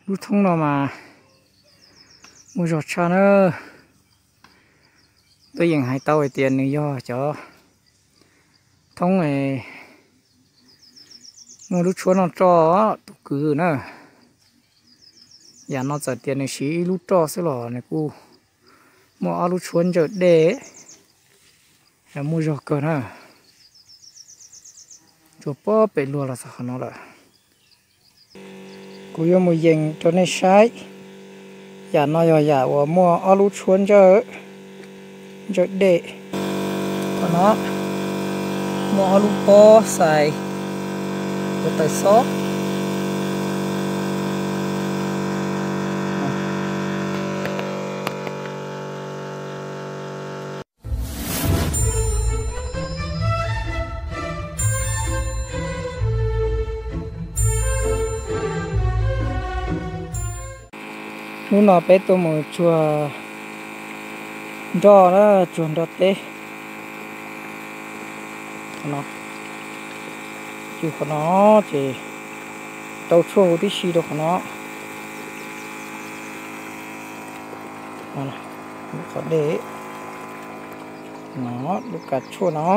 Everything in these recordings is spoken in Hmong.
Lub thoob no mas muaj zog tshaj na. Tuaj yeem hais tau hais tias nws yog cov thoob muaj lub tshuab noj roj tus kwv na. Yam no txawm tias nws siv ib lub roj xwb los nws kuj muaj ob lub tshuab ntsawj dej, muaj zog kawg na. Tsuas pob pem luag los txog qhov no lawm. Kuv yuav mus yees rau nej saib. Yam no yog yam uas muaj ob lub tshuab ntsawj, ntsawj dej. Qhov no muaj ob lub pob xais ua taws xob. Hnub no peb tuaj mus tsuag nroj na, tsuag nroj teb. Qhov no, tsuag qhov no ces rau tshuaj huv tib si rau qhov no. Lub qhov dej no, lub kav tshuaj no,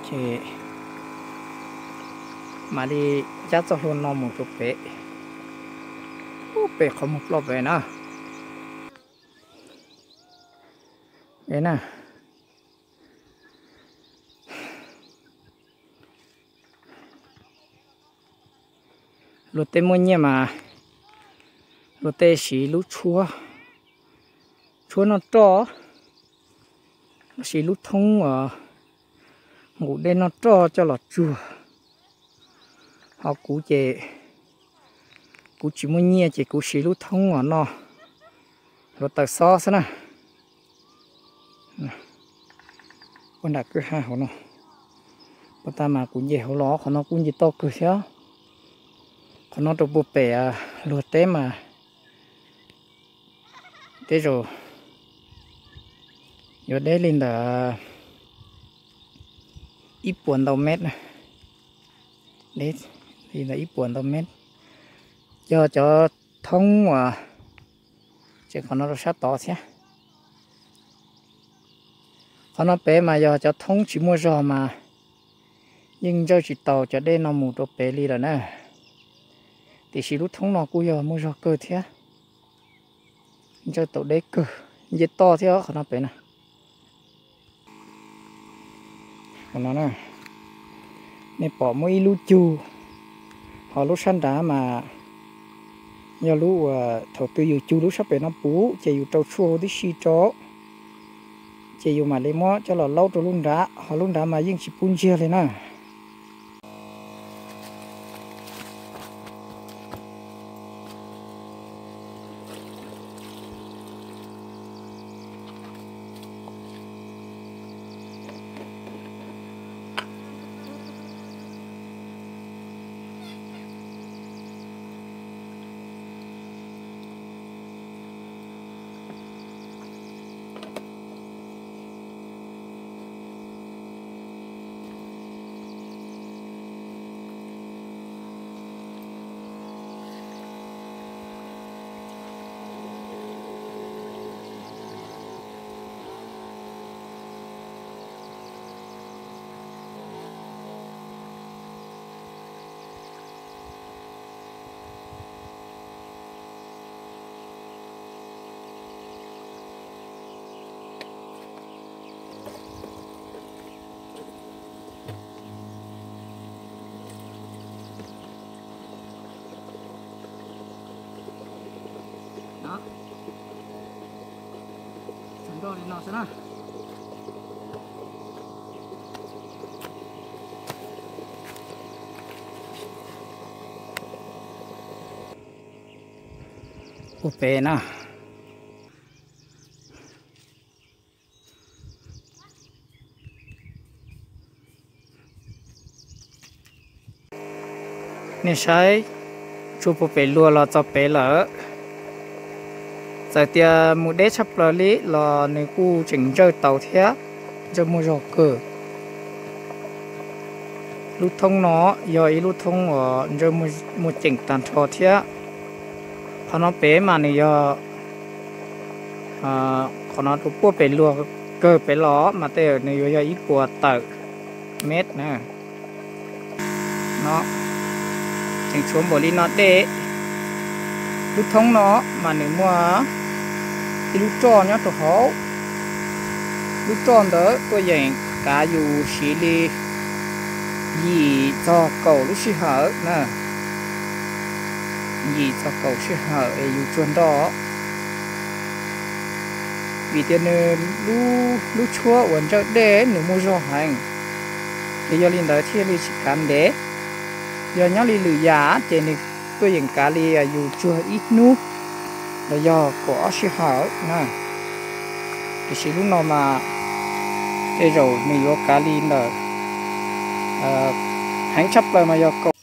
ces mam li cab txoj hlua no mus rau pem, pem qhov muag ploj pem na. Na, luag tej muaj nyiaj mas luag tej siv lub tshuab, tshuab noj roj, los sis lub thoob uas nqus dej noj roj coj los tsuag. Ho kuv ces kuv tsis muaj nyiaj ces kuv siv lub thoob uas noj hluav taws xob xwb na. Ua nram kwj ha hauv no, puag ta mas kuv nce hauv los qhov no kuj nce toj kawg thiab. Qhov no rau puag pem luag teb mas tej zaum yuav deb li ntawm ib puas ntau mev, deb li ntawm ib puas ntau mev. Yog cov thoob uas tseem qhov no rau sab tod thiab. Qhov no pem mas yog cov thoob tsis muaj zog mas yeej ntsawj tsis tau cov dej no mus rau pem li lawm na. Tiam sis lub thoob no kuj yog muaj zog kawg thiab, ntsawj tau deb kawg, nce toj thiab qhov no pem na. Nej pom muaj ib lub cug, ho lub sab nrad mas yog lub uas thaum twg yus cug lub sab pem no puv ces yus rau tshuaj huv tib si rau, ces yus mam li muab coj los laub rau lub nrad, ho lub nrad mas yeej tsis pub ntsiag li na. Tsuag nroj li no xwb na. Puag pem na. Nej saib, tsuag puag pem luag los txog pem lawm. Txawm tias mus deb tshaj plaws li los nws kuj tseem ntsawj tau thiab, ntsawj muaj zog kawg. Lub thoob no yog ib lub thoob uas ntsawj muaj ceem tag nrho thiab. Qhov no pem mas nws yog, qhov no rau puag pem luag kawg pem los mas tej nws yuav yog ib puas tawm mev na. No, tseem tshuav npaum li no dej. Lub thoob no mas nws muaj ib lub roj nyob rau hauv. Lub roj ntawd tuaj yeem kav yus siv li yim txog kaum lub sij hawm na. Yim txog kaum sij hawm es yus tsuag nroj. Vim tias nws, lub tshuab uas ntsawj dej nws muaj zog heev, ces yog li ntawd thiaj li tsis kav ntev. Yog nyob li lwm yam ces nws tuaj yeem kav li yus tsuag ib hnub los yog kaum ob sij hawm na. Tiam sis lub no mas tej zaum nws yuav kav li ntawm, heev tshaj plaws mas yog kaum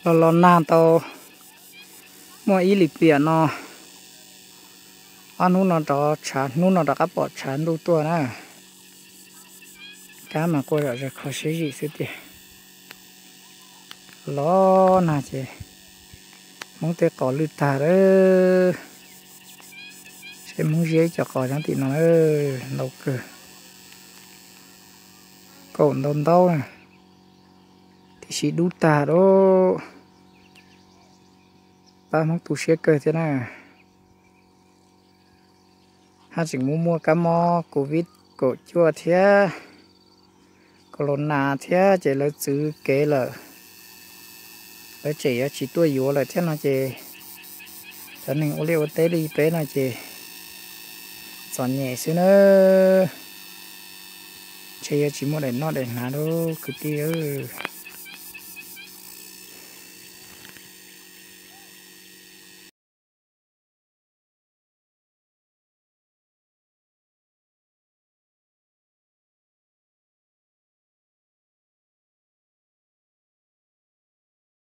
Los los nag tau muaj ib lim piam no, ob hnub no rov tshav, hnub no rov qab pom tshav ntuj tuaj na. Kab mas quaj zom zaws kho siab zim xwb tiag. Los nag ces Hmoob tej qos lwj tag lawm. Seb Hmoob ziab ib co qos nyob tim no lawm, ntau kawg, kaum ntau ntau na, tiam sis dub tag lawm. Pab Hmoob tu siab kawg thiab na. Haj tseem muaj muaj kab mob covid kaum cuaj thiab corona thiab ces lawv txwv kev lawm, lawv tseem yuav tsis tuaj yuav lawm thiab no ces cov neeg ua liaj ua teb li peb no ces txom nyem xwb nawb. Ntshe yuav tsis muaj daim noj daim hnav lawm kwv tij.